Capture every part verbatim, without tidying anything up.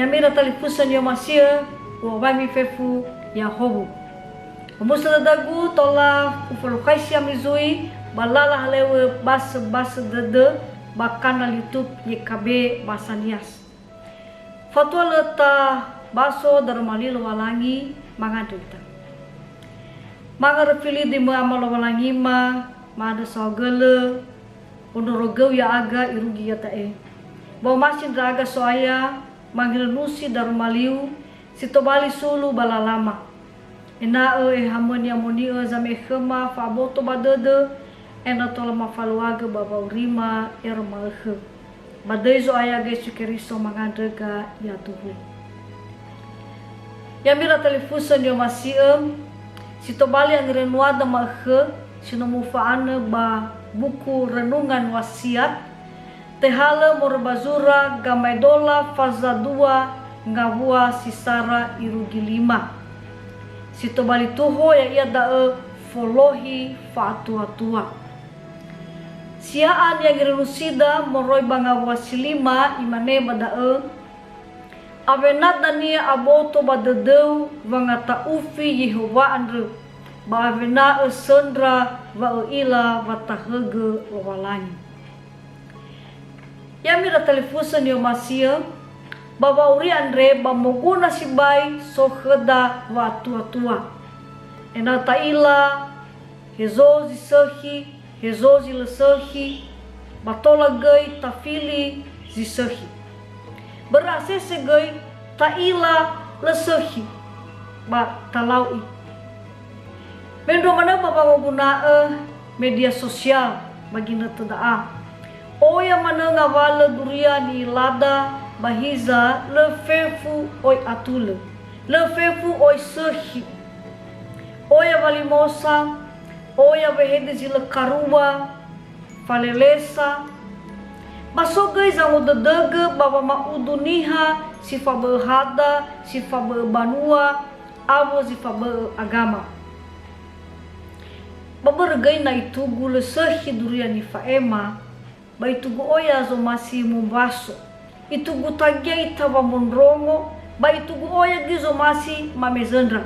Ya'ami ira talifusö ni'omasi'ö, u'awaimi fefu ya'ahowu. Omuso dödögu tola ufalukhaisi ami zui ba lala halöŵö basöbasö dödö ba kanal YouTube Y K B Bahasa Nias. Fatua lö tabaso daroma li Lowalangi mangandrö ita. Manga röfili döimö Ama Lowalangima, ma'andrö saohagölö, ondrorogöu ya'aga irugi iada'e. Ba omasi ndra'aga So'aya, mangirenusi daroma liu, si tobali sulu ba lalama. Ena'ö ehamö ni'amoni'ö zame'e khöma fa'aboto ba dödö, ena'ö tola mafaluagö ba wa'aurima ero ma'ökhö. Ba döi Zo'aya Yesu Keriso mangandröga ya'aduhu. Ya'ami ira talifusö ni'omasi'ö, si tobali angirenuada ma'ökhö, si no mufa'anö ba buku Renungan Wasiat, tehalö moroi ba zura Gamaedola faza dua ngawua si sara irugi lima. Si tobali tuho ya'ia da'ö folohi fa'atuatua. Sia'a ni'angirenusida moroi ba ngawua si lima, imane ba da'ö, "Awena dania aboto ba dödöu wangata'ufi Yehowa andrö, ba awena ösöndra wa ö'ila wa tahögö Lowalangi." Ya'ami ira talifusö ni'omasi'ö, ba wa'auri andre ba moguna sibai so khöda wa'atuatua. Ena'ö ta'ila hezo zi sökhi, hezo zi lö sökhi, ba tola göi tafili zi sökhi. Börö asese göi ta'ila lö sökhi, ba talau'i. Mendrua manö ba wangoguna'ö media sosial ba ginötö da'a. Oya manö ngawalö duria ni'ilada, ba hiza lö fefu oi atulö, lö fefu oi sökhi. Oya walimosa, oya wehede zi lö karua, falelesa, ba so göi zangodödögö ba wama'udu niha si fabö'ö hada, si fabö'ö banua, awö zi fabö'ö agama. Ba börö göi na itugu lö sökhi duria nifa'ema, ba itugu oya zomasi mombaso. Itugu tagia ita wamondrongo, ba itugu oya göi zomasi mamezöndra.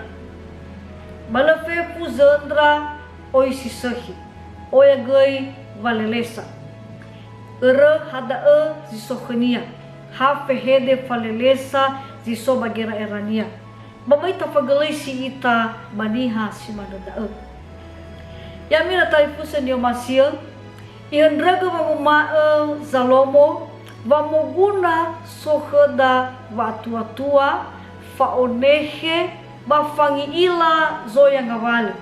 Ba lö fefu zöndra oi si sökhi, oya göi walelesa. Örö hada'ö zi so khönia, ha fehede falelesa zi so ba gera'erania. Ba böi tafagölöisi ita ba niha si manö da'ö. Ya'ami ira talifusö ni'omasi'ö, ihöndrögö wanguma'ö Zalomo wa moguna so khöda wa'atuatua, fa'onekhe, ba fangi'ila zoya ngawalö.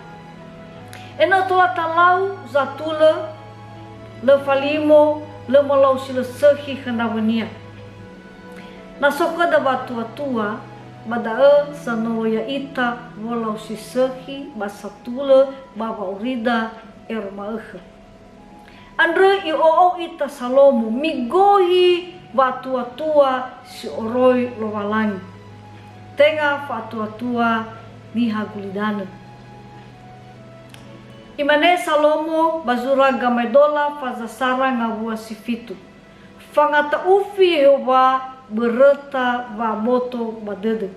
Ena'ö tola talau zatulö, lö falimo, lö molau si lö sökhi khö nawönia. Na so khöda wa'atuatua, ba da'ö sanolo ya'ita wolau si sökhi ba satulö ba wa'aurida ero ma'ökhö. Andrö i'o'ou ita Salomo migohi wa'atuatua si oroi Lowalangi. Tenga fa'atuatua niha gulidanö. Imane Salomo ba zura Gamaedola faza sara ngawua si fitu. Fangata'ufi Yehowa böröta wa'aboto ba dödö.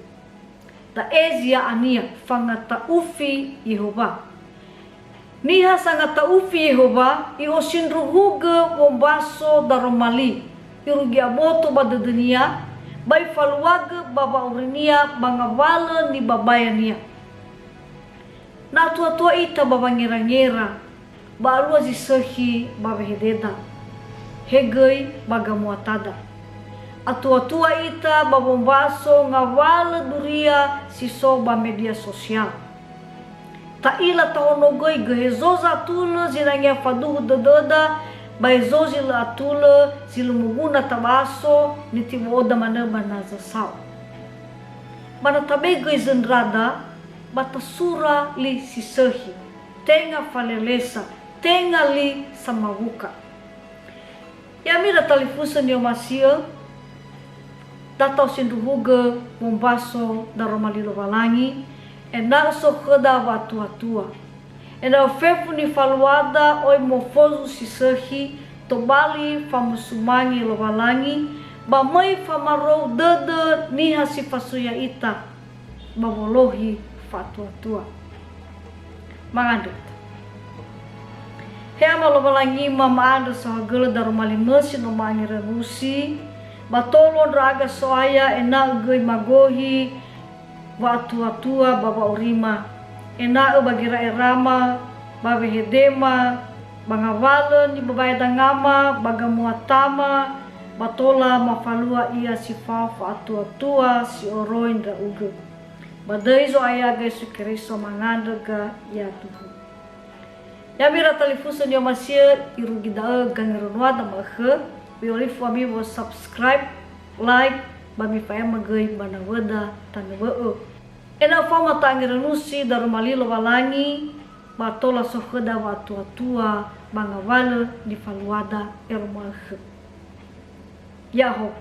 Da'e zi ya'ania, fangata'ufi Yehowa. Niha sangata'ufi Yehowa, i'osindruhugö wombaso daroma li, irugi aboto ba dödönia, ba ifaluagö ba wa'aurinia ba ngawalö nibabayania. Na atuatua ita ba wangera-ngera, ba alua zi sökhi ba wehededa, he göi ba gamuatada. Atuatua ita ba wombaso ngawalö duria si so ba media sosial. Ta'ila tahonogöigö hezo zatulö zinangea faduhu dödöda, ba hezo zi lö atulö zi lö moguna tabaso nitibo'öda manö ba na zasao. Ba na tabe göi zöndrada, ba tasura li si sökhi, tenga falelesa, tenga li samawuka. Ya'ami ira talifusö ni'omasi'ö, da ta'osindruhugö wombaso daroma li Lowalangi, ena'ö so khöda wa'atuatua. Ena'ö fefu nifaluada oi mofozu si sökhi, tobali famosumange Lowalangi, Ba möi famarou dödö niha si fasui ya'ita ba wolohi fa'atuatua. Mangandrö. He Ama Lowalangima, ma'andrö saohagölö daroma limösi no ma'angerönusi, ba tolo ndra'aga So'aya ena'ö göi magohi wa'atuatua ba wa'aurima, ena'ö ba gera'erama, ba wehedema, ba ngawalö nibabae dangama, ba gamuatama, ba tola mafalua ia si fao fa'atuatua si oroi ndra'ugö. Ba döi Zo'aya Yesu Keriso mangandrö ga yaduhu. Ya'ami ira talifusö ni'omasi'ö, irugi da'ö gangerönuada ma'ökhö, mi'orifu ami wo subscribe, like, ba mifa'ema göi ba nawöda tanö wö'ö. Ena'ö faoma ta'angerönusi daroma li Lowalangi, ba tola so khöda wa'atuatua ba ngawalö nifaluada ero ma'ökhö. Ya'ahowu.